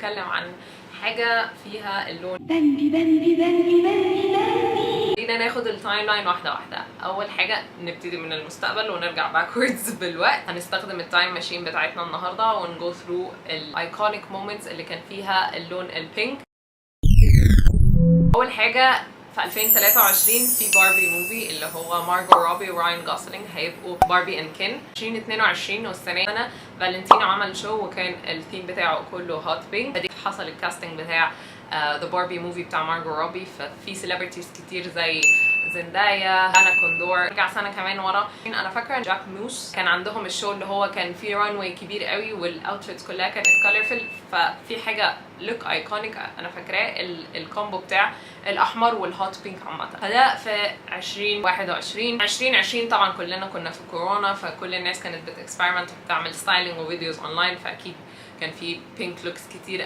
هنتكلم عن حاجة فيها اللون بامبي بامبي بامبي بامبي بامبي. خلينا ناخد ال timeline واحدة واحده. اول حاجة نبتدي من المستقبل ونرجع backwards بالوقت. هنستخدم ال time machine بتاعتنا النهارده ون go through ال iconic moments اللي كان فيها اللون ال pink. اول حاجه، في 2023 في Barbie movie، اللي هو مارجو روبي وراين جوسلينج هيبقوا Barbie and Ken. 2022 والسنة دي فالنتينو عمل show وكان الثيم بتاعه كله hot pink. فدي حصل ال casting بتاع the Barbie movie بتاع مارجو روبي، ففي celebrities كتير زي زندايا، انا كوندور. رجع سنة كمان ورا، انا فاكره Jacquemus كان عندهم ال show اللي هو كان فيه runway كبير قوي وال outfits كلها كانت colorful. ففي حاجة look iconic انا فاكراه، ال combo بتاع الاحمر وال hot pink عامه. فده في 2021. 2020 طبعا كلنا كنا في كورونا، فكل الناس كانت بت experiment وبتعمل styling و videos online، فاكيد كان في pink looks كتير.